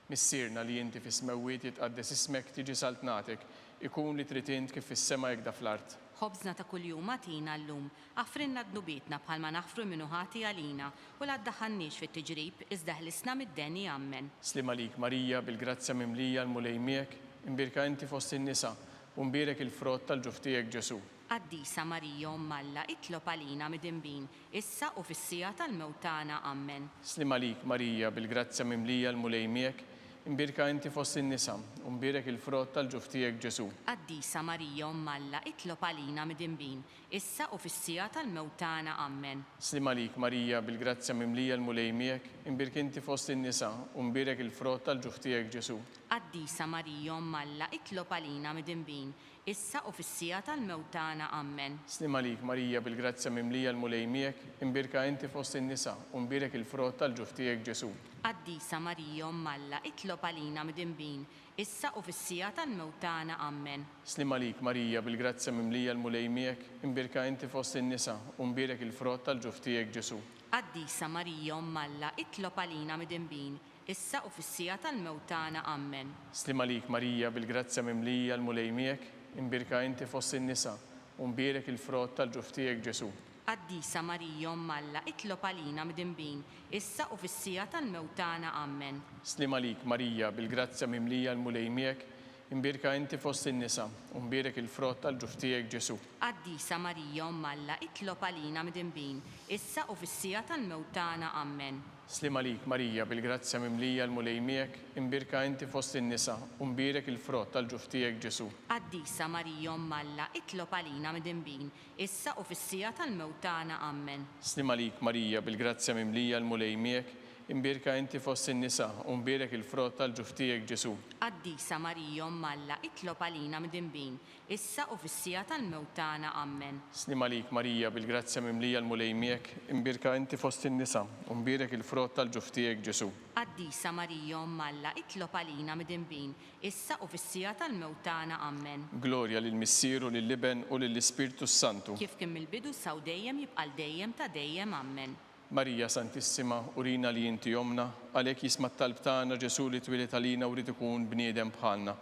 Missierna li inti fis-smewwiet jitqaddes ismek tiġi saltnatek, ikun li trid int kif fis-sema hekda fl-art. Ħobżna ta' kuljum agħtina llum. Aħfrilna dnubietna bħalma naħfru min hu ħati għalina, u la ddaħħalniex fit-tiġrib, iżda ħlisna mid-deni. Ammen. Sliem għalik Marija, bil-grazzja mimlija l-Mulej miegħek, imbierka inti fost in-nisa, u mbierek il-frott tal-ġuf tiegħek Ġesù. Qaddisa Marija Omm Alla, itlob għalina midinbin, issa u fis-siegħa tal-mewt tagħna. Ammen. Sliem għalik Marija, bil-grazzja mimlija l-Mulej miegħek, imbierka inti fost in-nisa, u mbierek il-frott tal-ġuf tiegħek Ġesù. Qaddisa Marija Omm Alla, itlob għalina midinbin, issa u fis-siegħa tal-mewt tagħna. Ammen. Sliem għalik Marija, bil-grazzja mimlija l-Mulej miegħek, imbierka inti fost in-nisa, u mbierek il-frott tal-ġuf tiegħek Ġesù. Qaddisa Marija Omm Alla, itlob għalina midinbin, issa u fis-siegħa tal-mewt tagħna. Ammen. Sliem għalik Marija, bil-grazzja mimlija l-Mulej miegħek, imbierka inti fost in-nisa, u mbierek il-frott tal-ġuf tiegħek Ġesù. Qaddisa Marija Omm Alla, itlob għalina midinbin, issa u fis-siegħa tal-mewt tagħna. Ammen. Sliem għalik Marija, bil-grazzja mimlija l-Mulej miegħek, imbierka inti fost in-nisa, u mbierek il-frott tal-ġuf tiegħek Ġesù. Qaddisa Marija Omm Alla, itlob għalina midinbin, issa u fis-siegħa tal-mewt tagħna. Ammen. Sliem għalik Marija, bil-grazzja mimlija l-Mulej miegħek, imbierka inti fost in-nisa, u mbierek il-frott tal-ġuf tiegħek Ġesù. Qaddisa Marija Omm Alla, itlob għalina midinbin, issa u fis-siegħa tal-mewt tagħna. Ammen. Sliem għalik Marija, bil-grazzja mimlija l-Mulej miegħek, imbierka inti fost in-nisa, u mbierek il-frott tal-ġuf tiegħek Ġesù. Qaddisa Marija Omm Alla, itlob għalina midinbin, issa u fis-siegħa tal-mewt tagħna. Ammen. Sliem għalik Marija, bil-grazzja mimlija l-Mulej miegħek, imbierka inti fost in-nisa, u mbierek il-frott tal-ġuf tiegħek Ġesù. Qaddisa Marija Omm Alla, itlob għalina midinbin, issa u fis-siegħa tal-mewt tagħna. Ammen. Sliem għalik Marija, bil-grazzja mimlija l-Mulej miegħek, imbierka inti fost in-nisa, u mbierek il-frott tal-ġuf tiegħek Ġesù. Qaddisa Marija Omm Alla, itlob għalina midinbin, issa u fis-siegħa tal-mewt tagħna. Ammen. Sliem għalik Marija, bil-grazzja mimlija l-Mulej miegħek, imbierka inti fost in-nisa, u mbierek il-frott tal-ġuf tiegħek Ġesù. Qaddisa Marija Omm Alla, itlob għalina midinbin, issa u fis-siegħa tal-mewt tagħna. Ammen. Glorja lill-Missier u lill-Iben u lill-Ispirtu s-Santu. Kif kien mill-bidu issa u dejjem jibqa' għal dejjem ta' dejjem. Ammen. Marija Santissima, urina li inti Ommna, għalhekk jisma' t-talb tagħna Ġesù li twieled għalina u ried ikun bniedem bħalna.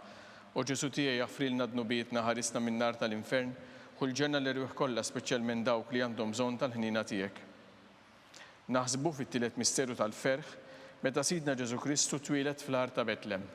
O Ġesù tiegħi aħfrilna dnubietna ħarisna min-nar tal-infern, ħu l-ġenna l-erwieħ kollha speċjalment dawk li għandhom bżonn tal-ħniena tiegħek. Naħsbu fit-tielet misteru tal-ferħ, meta Sidna Ġesù Kristu twieled fl-għar ta' Betlem.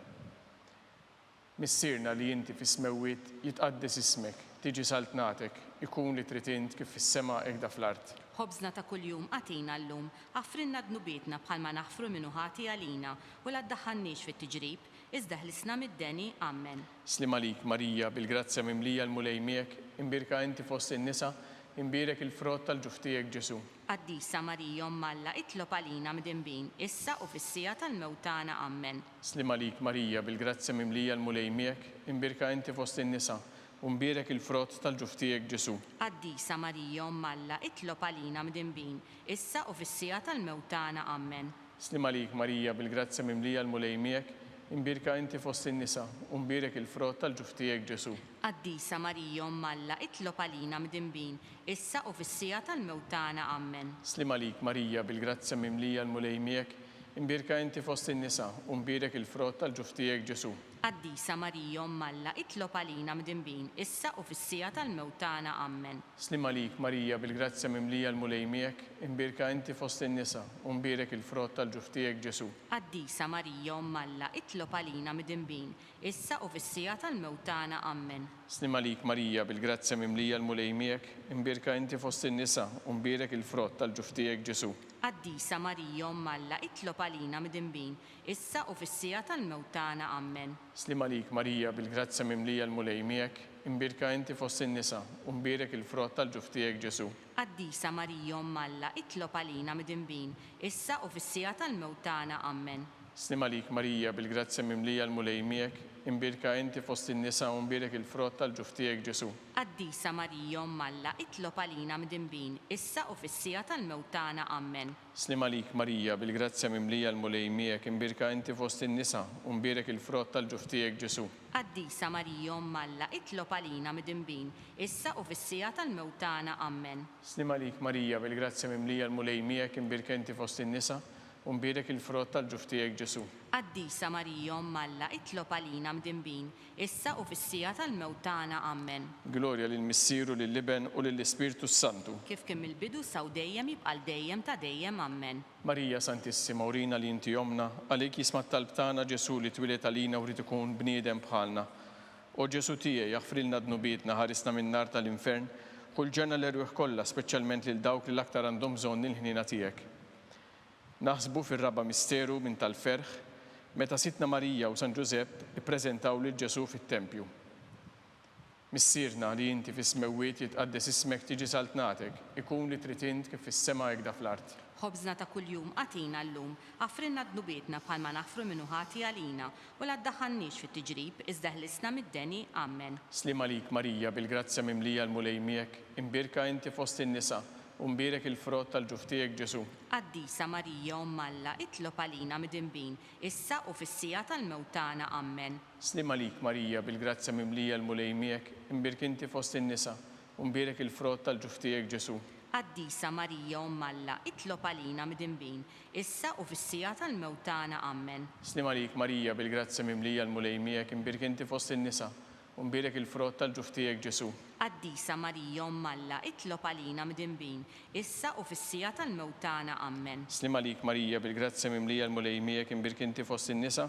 Missierna li inti fis-smewwiet, jitqaddes ismek, tiġi saltnatek, ikun li trid int kif fis-sema hekda fl-art. Ħobżna ta' kuljum agħtina llum, aħfrilna dnubietna bħalma naħfru min hu ħati għalina, u la ddaħħalniex fit-tiġrib, iżda ħlisna mid-deni. Ammen. Sliem għalik, Marija, bil-grazzja mimlija l-Mulej miegħek, imbierka inti fost in-nisa, imbierek il-frott tal-ġuf tiegħek Ġesù. Qaddisa Marija Omm Alla, itlob għalina mdinbin, issa u fis-siegħa tal-mewt tagħna. Ammen. Sliem għalik Marija, bil-grazzja mimlija l-Mulej miegħek, imbierka inti fost in-nisa, u mbierek il-frott tal-ġuf tiegħek Ġesù. Qaddisa Marija Omm Alla, itlob għalina mdinbin, issa u fis-siegħa tal-mewt tagħna. Ammen. Sliem għalik Marija, bil-grazzja mimlija l-Mulej miegħek, imbierka inti fost in-nisa, u mbierek il-frott tal-ġuf tiegħek Ġesù. Qaddisa Marija Omm Alla, itlob għalina mdinbin, issa u fis-siegħa tal-mewt tagħna. Ammen. Sliem għalik Marija, bil-grazzja mimlija l-Mulej miegħek, imbierka inti fost in-nisa, u mbierek il-frott tal-ġuf tiegħek Ġesù. Qaddisa Marija Omm Alla, itlob għalina mdinbin, issa u fis-siegħa tal-mewt tagħna. Ammen. Sliem għalik Marija, bil-grazzja mimlija l-Mulej miegħek, imbierka inti fost in-nisa, u mbierek il-frott tal-ġuf tiegħek Ġesù. Qaddisa Marija Omm Alla, itlob għalina midinbin, issa u fis-siegħa tal-mewt tagħna. Ammen. Sliem għalik Marija, bil-grazzja mimlija l-Mulej miegħek, imbierka inti fost in-nisa, u mbierek il-frott tal-ġuf tiegħek Ġesù. Qaddisa Marija Omm Alla, itlob għalina midinbin, issa u fis-siegħa tal-mewt tagħna. Ammen. Sliem għalik Marija, bil-grazzja mimlija l-Mulej miegħek, imbierka inti fost in-nisa, u mbierek il-frott tal-ġuf tiegħek Ġesù. Qaddisa Marija Omm Alla, itlob għalina midinbin, issa u fis-siegħa tal-mewt tagħna. Ammen. Sliem għalik Marija, bil-grazzja mimlija l-Mulej miegħek, Imbierka inti fost in-nisa u mbierek il-frott tal-ġuf tiegħek Ġesù. Qaddisa Marija Omm Alla, itlob għalina mdinbin, issa u fis-siegħa tal-mewt tagħna. Ammen. Sliem għalik Marija, bil-grazzja mimlija l-Mulej miegħek, imbierka inti fost in-nisa u mbierek il-frott tal-ġuf tiegħek Ġesù. Qaddisa Marija Omm Alla, itlob għalina mdinbin, issa u fis-siegħa tal-mewt tagħna. Ammen. Sliem għalik Marija, bil-grazzja mimlija l-Mulej miegħek, imbierka inti fost in-nisa u mbierek il-frott tal-ġuf tiegħek Ġesù. Qaddisa Marija Omm Alla, itlob għalina mdinbin, issa u fis-siegħa tal-mewt tagħna. Ammen. Glorja lill-Missier u lill-Iben u lill-Ispirtu s-Santu. Kif kien mill-bidu issa u dejjem jibqa' għal dejjem ta' dejjem. Ammen. Marija Santissima urina li inti Ommna, għalik jisma' t-talb tagħna Ġesù li twieled għalina u ried ikun bniedem bħalna. O Ġesù tiegħi, aħfrilna dnubietna, ħarisna min-nar tal-infern, ħu l-ġenna l-erwieħ kollha, speċjalment lil dawk li l-aktar għandhom bżonn il-ħniena tiegħek. Naħsbu fir-raba' misteru minn tal-ferħ, meta Sidtna Marija u San Ġużepp ippreżentaw lil Ġesù fit-tempju. Missierna li inti fis-smewwiet jitqaddes ismek tiġi saltnatek, ikun li trid int kif fis-sema hekda fl-art. Ħobżna ta' kuljum agħtina llum, aħfrilna dnubietna bħalma naħfru min hu ħati għalina, u la ddaħħalniex fit-tiġrib, iżda ħlisna mid-deni. Ammen. Sliem għalik Marija, bil-grazzja mimlija l-Mulej miegħek, imbierka inti fost in-nisa, U mbierek il-frott tal-ġuf tiegħek, Ġesù. Qaddisa Marija, Omm Alla, itlob għalina midinbin, issa u fis-siegħa tal-mewt tagħna. Ammen. Sliem għalik, Marija, bil-grazzja mimlija l-Mulej miegħek, imbierk inti fost in-nisa, u mbierek il-frott tal-ġuf tiegħek, Ġesù. Qaddisa Marija, Omm Alla, itlob għalina midinbin, issa u fis-siegħa tal-mewt tagħna. Ammen. Sliem għalik, Marija, bil-grazzja mimlija l-Mulej miegħek, imbierk inti fost in-nisa, U mbierek il-frott tal-ġuf tiegħek, Ġesù. Qaddisa Marija, Omm Alla, itlob għalina mdinbin, issa u fis-siegħa tal-mewt tagħna. Ammen. Sliem għalik Marija, bil-grazzja mimlija l-Mulej miegħek, imbierk inti fost in-nisa,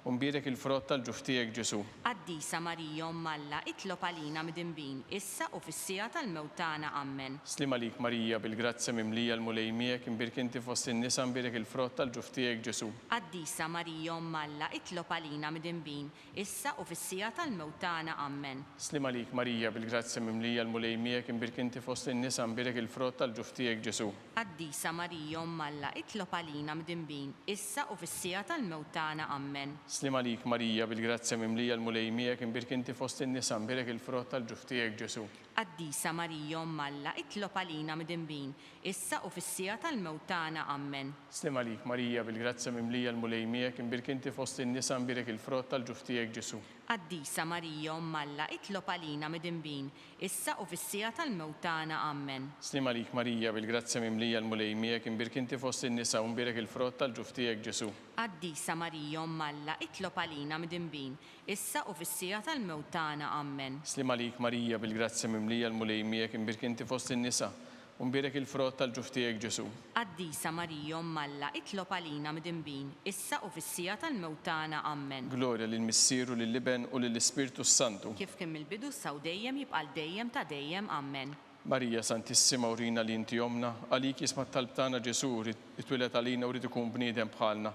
u mbierek il-frott tal-ġuf tiegħek, Ġesù. Qaddisa Marija, Omm Alla, itlob għalina mdinbin, issa u fis-siegħa tal-mewt tagħna. Ammen. Sliem għalik Marija, bil-grazzja mimlija l-Mulej miegħek, imbierk inti fost in-nisa, mbierek il-frott tal-ġuf tiegħek, Ġesù. Qaddisa Marija, Omm Alla, itlob għalina mdinbin, issa u fis-siegħa tal-mewt tagħna. Ammen. Sliem għalik Marija, bil-grazzja mimlija l-Mulej miegħek, imbierk inti fost in-nisa, mbierek il-frott tal-ġuf tiegħek Ġesù. Qaddisa Marija, Omm Alla, itlob għalina mdinbin, issa u fis-siegħa tal-mewt tagħna. Ammen. Sliem għalik Marija, bil-grazzja mimlija l-Mulej miegħek, imbierk inti fost in-nisa, mbierek il-frott tal-ġuf tiegħek Ġesù. Qaddisa Marija, Omm Alla, itlob għalina mdinbin, issa u fis-siegħa tal-mewt tagħna. Ammen. Sliem għalik Marija, bil-grazzja mimlija l-Mulej miegħek, imbierk inti fost in-nisa, mbierek il-frott tal-ġuf tiegħek Ġesù. Qaddisa Marija, Omm Alla, itlob għalina midinbin, issa u fis-siegħa tal-mewt tagħna. Ammen. Sliem għalik Marija, bil-grazzja mimlija l-Mulej miegħek, imbierk inti fost in-nisa u mbierek il-frott tal-ġuf tiegħek Ġesù. Qaddisa Marija, Omm Alla, itlob għalina midinbin, issa u fis-siegħa tal-mewt tagħna. Ammen. Sliem għalik Marija, bil-grazzja mimlija l-Mulej miegħek, imbierk inti fost in-nisa, U mbierek il-frott tal-ġuf tiegħek, Ġesù. Qaddisa Marija, Omm Alla, itlob għalina midinbin, issa u fis-siegħa tal-mewt tagħna. Ammen. Glorja lill-Missier u lill-Iben u lill-Ispirtu s-Santu. Kif kien mill-bidu issa u dejjem jibqa' għal dejjem ta' dejjem. Ammen. Marija Santissima urina li inti Ommna, għalik jisma' t-talb tagħna Ġesù li twieled għalina u ried ikun bniedem bħalna.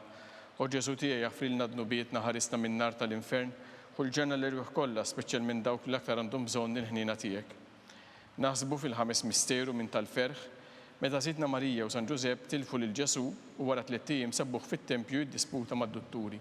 O Ġesù tiegħi aħfrilna dnubietna ħarisna min-nar tal-infern, ħu l-ġenna l-erwieħ kollha, speċjalment dawk li l-aktar għandhom bżonn il-ħniena tiegħek. Naħsbu fil-ħames misteru minn tal-ferħ, meta Sidtna Marija u San Ġużepp tilfu lil Ġesù u wara tlett ijiem sabuh fit-tempju jiddisputa mad-dutturi.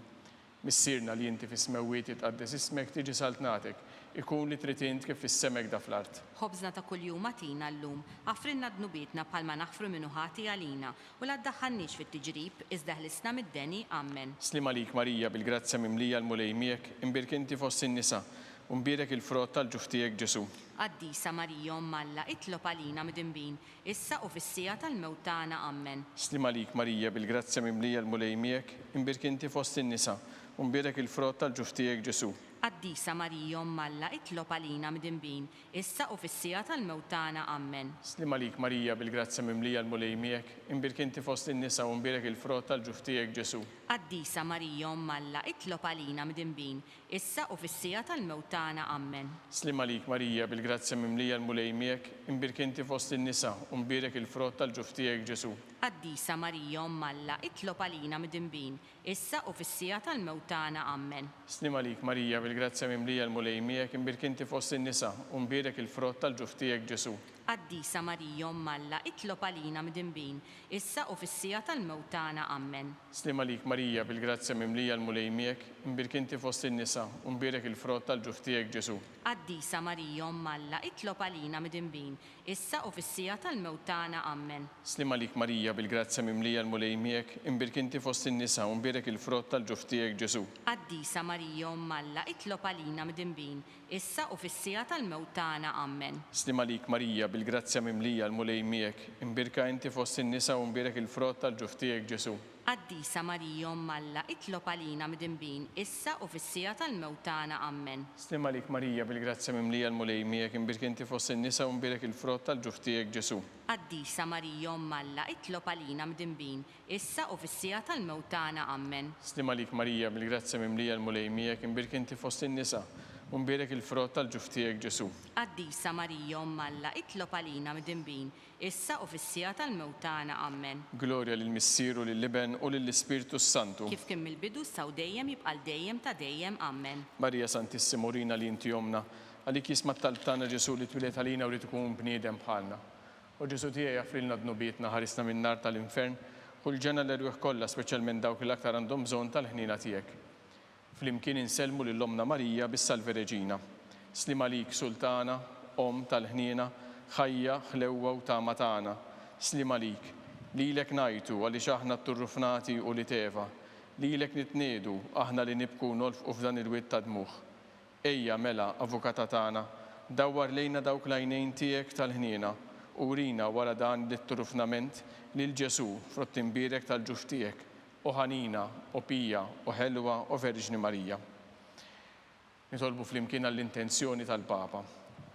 Missierna li inti fis-smewwiet jitqaddes ismek tiġi saltnatek, ikun li trid int kif fis-sema hekda fl-art. Ħobżna ta' kuljum agħtina llum. Aħfrilna dnubietna bħalma naħfru min hu ħati għalina, u la ddaħħalniex fit-tiġrib, iżda ħlisna mid-deni. Ammen. Sliem għalik Marija, bil-grazzja mimlija l-Mulej miegħek, imbierk inti fost in-nisa, U mbierek il-frott tal-ġuf tiegħek, Ġesù. Qaddisa Marija, Omm Alla, itlob għalina midinbin, issa u fis-siegħa tal-mewt tagħna. Ammen. Sliem għalik Marija, bil-grazzja mimlija l-Mulej miegħek, imbierk inti fost in-nisa, u mbierek il-frott tal-ġuf tiegħek, Ġesù. Qaddisa Marija, Omm Alla, itlob għalina midinbin, issa u fis-siegħa tal-mewt tagħna. Ammen. Sliem għalik Marija, bil-grazzja mimlija l-Mulej miegħek, imbierk inti fost in-nisa u mbierek il-frott tal-ġuf tiegħek, Ġesù. Qaddisa Marija, Omm Alla, itlob għalina midinbin, issa u fis-siegħa tal-mewt tagħna. Ammen. Sliem għalik Marija, bil-grazzja mimlija l-Mulej miegħek, imbierk inti fost in-nisa u mbierek il-frott tal-ġuf tiegħek Ġesù. Qaddisa Marija, Omm Alla, itlob għalina midinbin, issa u fis-siegħa tal-mewt tagħna. Ammen. Sliem għalik Marija, bil-grazzja mimlija l-Mulej miegħek, imbierk inti fost in-nisa u mbierek il-frott tal-ġuf tiegħek Ġesù. Qaddisa Marija Omm Alla, itlob għalina mdinbin, issa u fis-siegħa tal-mewt tagħna. Ammen. Sliem għalik Marija, bil-grazzja mimlija l-Mulej miegħek, imbierk inti fost in-nisa, u mbierek il-frott tal-ġuf tiegħek Ġesù. Qaddisa Marija Omm Alla, itlob għalina midinbin, issa u fis-siegħa tal-mewt tagħna. Ammen. Sliem għalik Marija, bil-grazzja mimlija l-Mulej miegħek, imbierk inti fost in-nisa, u mbierek il-frott tal-ġuf tiegħek Ġesù. Qaddisa Marija Omm Alla, itlob għalina midinbin, issa u fis-siegħa tal-mewt tagħna. Ammen. Sliem għalik Marija, bil-grazzja mimlija l-Mulej miegħek, imbierka inti fost in-nisa u mbierek il-frott tal-ġuf tiegħek Ġesù. Qaddisa Marija Omm Alla, itlob għalina midinbin, issa u fis-siegħa tal-mewt tagħna. Ammen. Sliem għalik Marija, bil-grazzja mimlija l-Mulej miegħek, imbierka inti fost in-nisa u mbierek il-frott tal-ġuf tiegħek Ġesù. Qaddisa Marija Omm Alla, itlob għalina midinbin, issa u fis-siegħa tal-mewt tagħna. Ammen. Sliem għalik Marija, bil-grazzja mimlija l-Mulej miegħek, imbierka inti fost in-nisa, u mbierek il-frott tal-ġuf tiegħek Ġesù. Qaddisa Marija Omm Alla, itlob għalina midinbin, issa u fis-siegħa tal-mewt tagħna. Ammen. Glorja lill-Missier u lill-Iben u lill-Ispirtu s-Santu. Kif kien mill-bidu issa u dejjem jibqa' għal dejjem ta' dejjem. Ammen. Marija Santissima urina li inti Ommna, għalik jisma' t-talb tagħna Ġesù li twieled għalina u ried ikun bniedem bħalna. O Ġesù tiegħi aħfrilna dnubietna, ħarisna min-nar tal-infern, ħu l-ġenna l-erwieħ kollha, speċjalment dawk li l-aktar għandhom bżonn tal-ħniena tiegħek. Flimkien insellmu lil Ommna Marija bis-Salve Regina. Sliem għalik, Sultana, Omm tal-ħniena, ħajja, ħlewwa u tama tagħna. Sliem għalik. Lilek ngħajtu għaliex aħna tturrufnati ulied Eva. Lilek nitniegħdu, aħna li nibku u nolfqu f'dan il-wied ta' dmugħ. Ejja, mela, Avukata tagħna, dawwar lejna dawk l-għajnejn tiegħek tal-ħniena, u wrina wara dan l-itturufnament lil Ġesù, frott imbierek tal-ġuf tiegħek, O ħanina, o pija, o ħelwa, o Verġni Marija. Nitolbu flimkien għall-intenzjoni tal-Papa.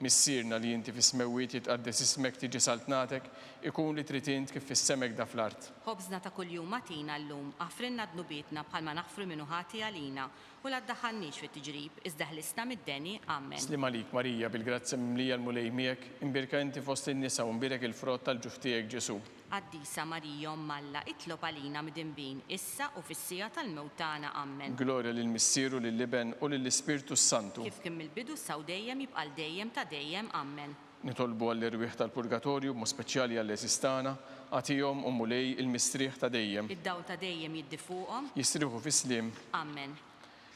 Missierna li inti fis-smewwiet jitqaddes ismek tiġi saltnatek, ikun li trid int kif fis-sema hekk da fl-art. Ħobżna ta' kuljum agħtina llum, aħfrilna dnubietna bħalma naħfru min hu ħati għalina, u la ddaħħalniex fit-tiġrib, iżda ħlisna mid-deni. Amen. Sliem għalik Marija, bil-grazzja mimlija l-Mulej miegħek, imbierka inti fost in-nisa u mbierek il-frott tal-ġuf tiegħek Ġesù. Qaddisa Marija Omm Alla, itlob għalina midinbin, issa u fis-siegħa tal-mewt tagħna. Ammen. Glorja lill-Missier u lill-Iben u lill-Ispirtu s-Santu. Kif kien mill-bidu issa u dejjem jibqa' għal dejjem ta' dejjem. Ammen. Nitolbu għall-erwieħ tal-purgatorju, b'mod speċjali għall-għeżież tagħna, agħtihom, o Mulej, il-mistrieħ ta' dejjem. Id-dawl ta' dejjem jiddi fuqhom. Jistrieħu fis-sliem. Ammen.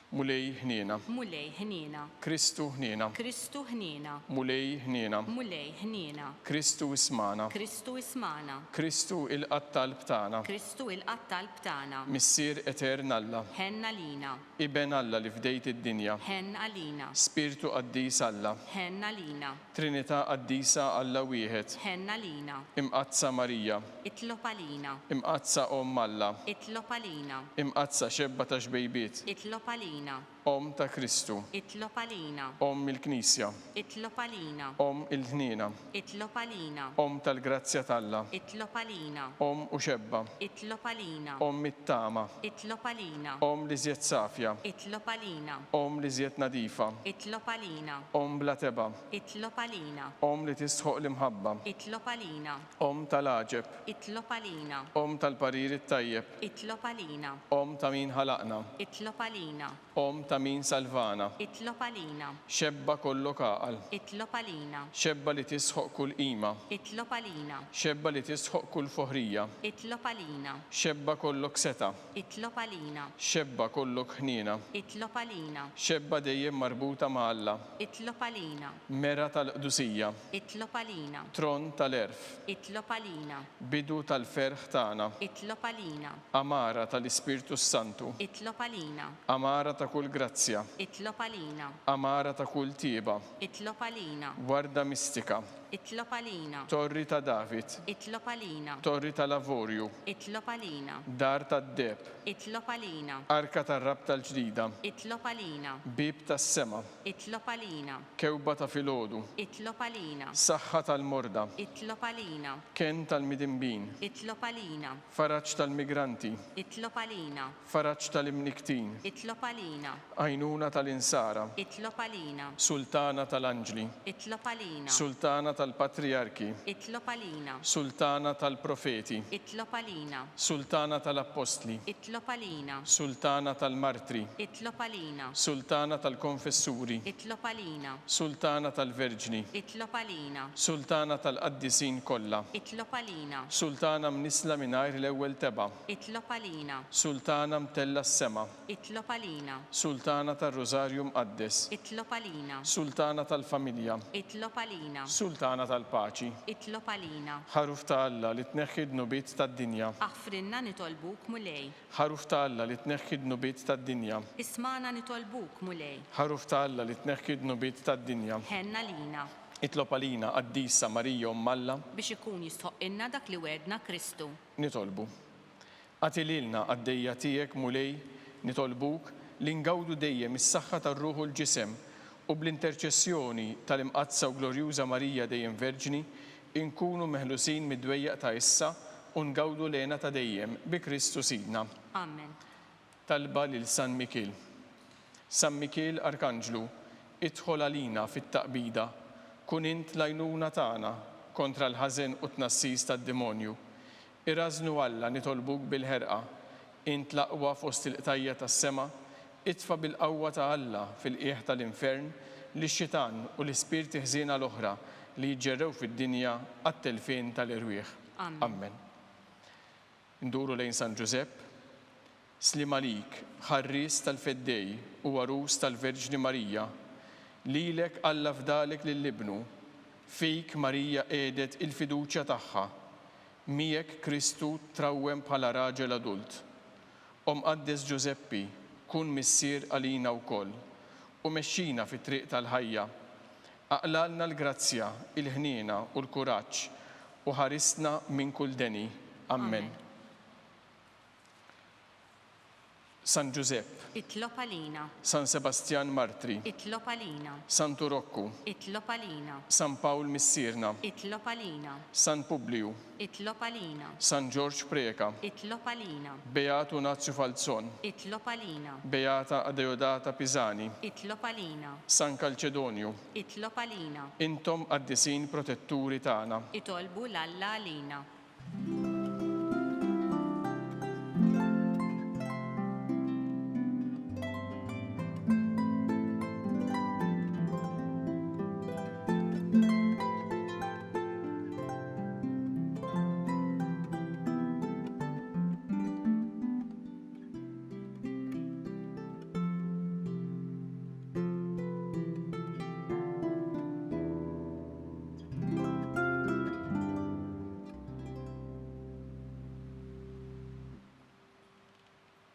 Mulej ħniena. Mulej ħniena. Kristu ħniena. Kristu ħniena. Mulej ħniena. Mulej ħniena. Kristu ismagħna. Kristu ismagħna. Kristu ilqa' t-talb tagħna. Kristu ilqa' t-talb tagħna. Missier etern Alla. Ħenn għalina. Iben Alla li fdejt id-dinja. Ħenn għalina. Spirtu qaddis Alla. Ħenn għalina. Trinità qaddisa Alla wieħed. Ħenn għalina. Imqaddsa Marija. Itlob għalina. Imqaddsa Omm Alla. Itlob għalina. Imqaddsa Xebba ta' xbejbiet. Itlob għalina. Omm ta' Kristu. Itlob għalina. Omm il-Knisja. Itlob għalina. Omm il-ħniena. Itlob għalina. Omm tal-grazzja t'Alla. Itlob għalina. Omm u xebba. Itlob għalina. Omm it-tama. Itlob għalina. Omm l-iżjed safja. Itlob għalina. Omm l-iżjed nadifa. Itlob għalina. Omm bla tebgħa. Itlob għalina. Omm li tistħoqq l-imħabba. Itlob għalina. Omm tal-għaġeb. Itlob għalina. Omm tal-parir it-tajjeb. Itlob għalina. Omm ta' min ħalaqna. Itlob għalina. Omm ta' min salvana. Itlob għalina. Xebba kollok għaqal. Itlob għalina. Xebba li tisħoq kull qima. Itlob għalina. Xebba li tisħoq kull foħrija. Itlob għalina. Xebba kollok setgħa. Itlob għalina. Xebba kollok ħniena. Itlob għalina. Xebba dejjem marbuta ma' Alla. Itlob għalina. Mera tal-qdusija. Itlob għalina. Tron tal-għerf. Itlob għalina. Bidu tal-ferħ tagħna. Itlob għalina. Għamara tal-Ispirtu s-Santu. Itlob għalina. Għamara ta' kull grazzja. Itlob għalina. Għamara ta' kull tjieba. Itlob għalina. Warda mistika. Itlob għalina. Torri ta' David. Itlob għalina. Torri tal-avorju. Itlob għalina. Dar tad-deheb. Itlob għalina. Arka tar-Rabta l-Ġdida. Itlob għalina. Bieb tas-sema. Itlob għalina. Kewba ta' filgħodu. Itlob għalina. Saħħa tal-morda. Itlob għalina. Kenn tal-midinbin. Itlob għalina. Faraġ tal-migranti. Itlob għalina. Faraġ tal-imnikktin. Itlob għalina. Għajnuna tal-insara. Itlob għalina. Sultana tal-anġli. Itlob għalina. Sultana. tal-Patrijarki. Itlob għalina. Sultana tal-Profeti. Itlob għalina. Sultana tal-Appostli. Itlob għalina. Sultana tal-Martri. Itlob għalina. Sultana tal-Konfessuri. Itlob għalina. Sultana tal-Verġni. Itlob għalina. Sultana tal-Qaddisin kollha. Itlob għalina. Sultana mnissla mingħajr l-ewwel tebgħa. Itlob għalina. Sultana mtellgħa s-sema. Itlob għalina. Sultana tar-Rużarju Mqaddes. Itlob għalina. Sultana tal-Familja. Itlob għalina. Sultana tal-Paċi. Itlob għalina. Ħaruf ta' Alla li tneħħi d-dnubiet tad-dinja. Aħfrilna nitolbuk, Mulej. Ħaruf ta' Alla li tneħħi d-dnubiet tad-dinja. Ismagħna nitolbuk, Mulej. Ħaruf ta' Alla li tneħħi d-dnubiet tad-dinja. Ħenn għalina. Itlob għalina, Qaddisa Marija Omm Alla. Biex ikun jistħoqqilna dak li wegħedna Kristu. Nitolbu. Agħti lilna, qaddejja tiegħek, Mulej, nitolbuk, li ngawdu dejjem is-saħħa tar-ruħ u l-ġisem, u bl-interċessjoni tal-Imqaddsa u Glorjuża Marija dejjem Verġni, inkunu meħlusin mid-dwejjaq ta' issa u ngawdu l-hena ta' dejjem, bi Kristu Sidna. Amen. Talba lil San Mikiel. San Mikiel Arkanġlu, idħol għalina fit-taqbida, kun int l-għajnuna tagħna kontra l-ħażen u t-tnassis tad-demonju. Irażżnu Alla nitolbuk bil-ħerqa, int l-aqwa fost il-qtajja' tas-sema, itfa' bil-qawwa ta' Alla fil-qiegħ tal-infern lix-xitan u l-ispirti ħżiena l-oħra li jiġġerrew fid-dinja għat-telfien tal-erwieħ. Amen. Induru lejn San Ġużepp. Sliem għalik, ħarries tal-Feddej u għarus tal-Verġni Marija. Lilek Alla fdalek lil Ibnu. Fik Marija qiegħdet il-fiduċja tagħha. Miegħek Kristu trawwem bħala raġel adult. O Mqaddes Ġużeppi, kun missier għalina wkoll, u mexxina fit-triq tal-ħajja. Aqlgħalna l-grazzja, il-ħniena u l-kuraġġ, u ħarisna minn kull deni. Ammen. San Ġużepp. Itlob għalina. San Sebastjan Martri. Itlob għalina. Santu Rokku. Itlob għalina. San Pawl Missierna. Itlob għalina. San Publiju. Itlob għalina. San Ġorġ Preca. Itlob għalina. Beatu Nazju Falzon. Itlob għalina. Beata Adeodata Pisani. Itlob għalina. San Kalċedonju. Itlob għalina. Intom qaddisin protetturi tagħna. Itolbu 'l Alla għalina.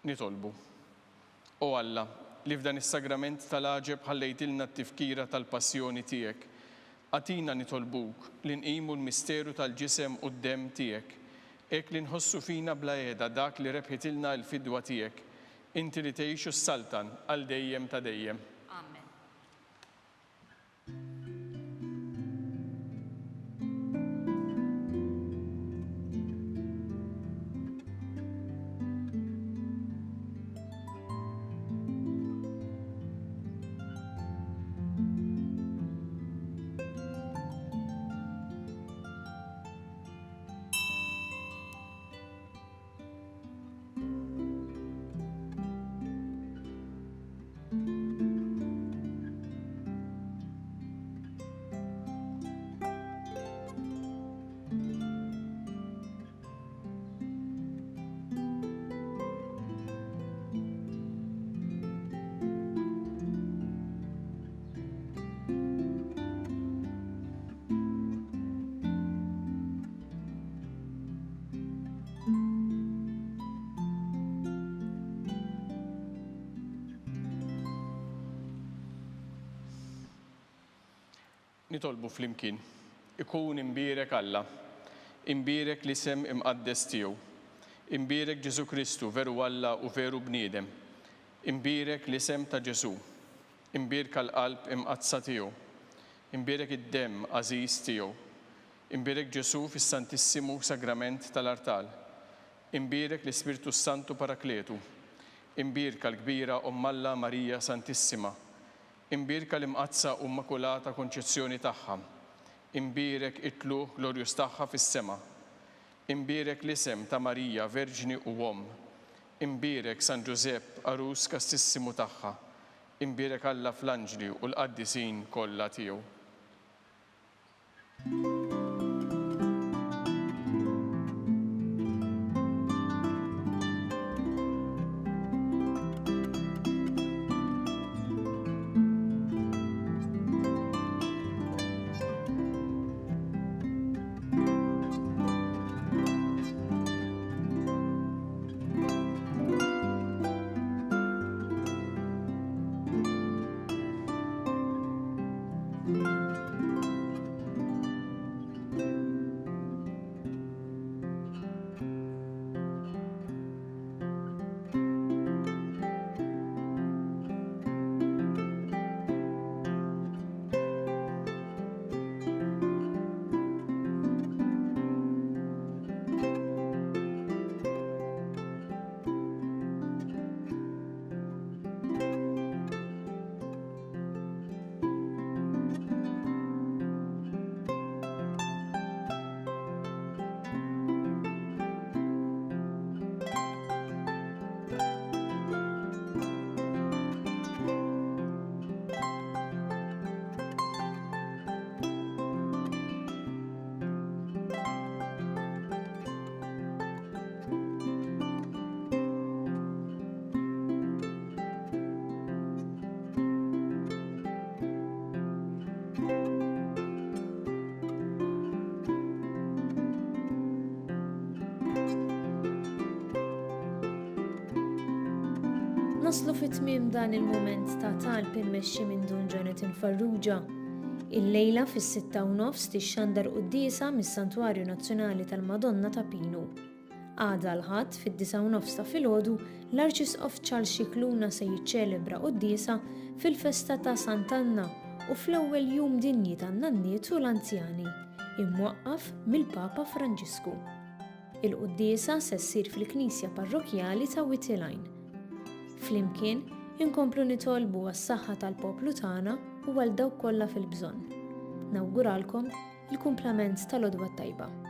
Nitolbu. O Alla, li f'dan is-sagrament tal-għaġeb ħallejtilna t-tifkira tal-passjoni tiegħek, agħtina nitolbuk li nqimu l-misteru tal-ġisem u d-demm tiegħek, hekk li nħossu fina bla heda dak li rebħitilna l-fidwa tiegħek, inti li tgħix u ssaltan għal dejjem ta' dejjem. Amen. Nitolbu flimkien. Ikun imbierek Alla. Imbierek l-isem imqaddes tiegħu. Imbierek Ġesù Kristu, veru Alla u veru bniedem. Imbierek l-isem ta' Ġesù. Imbierka l-qalb imqaddsa tiegħu. Imbierek id-demm għażiż tiegħu. Imbierek Ġesù fis-Santissimu Sagrament tal-Artal. Imbierek l-Ispirtu s-Santu Parakletu. Imbierka l-kbira Omm Alla Marija Santissima. Imbierka l-Imqaddsa u Mmakulata Konċezzjoni tagħha. Imbierek it-tlugħ glorjuż tagħha fis-sema. Imbierek l-isem ta' Marija Verġni u Omm. Imbierek San Ġużepp għarus kastissimu tagħha. Imbierek Alla fl-anġli u l-qaddisin kollha tiegħu. Naslu fi tmiem dan il-mument ta' talb immexxi minn Dun Jonathan Farrugia. Illejla fis-6:30 tixxandar quddiesa mis-Santwarju Nazzjonali tal-Madonna ta' Pinu. Għada l-Ħadd, fid-disgħa u nofs ta' filgħodu, l-Arċisqof Charles Scicluna se jiċċelebra quddiesa fil-festa ta' Sant'Anna u fl-ewwel Jum Dinji tan-Nanniet u l-Anzjani, imwaqqaf mill-Papa Franġisku. Il-quddiesa se ssir fil-Knisja Parrokkjali ta' Wied il-Għajn. Flimkien, inkomplu nitolbu għas-saħħa tal-poplu tagħna u għal dawk kollha fil-bżonn. Nawguralkom il-kumplament tal-għodwa t-tajba.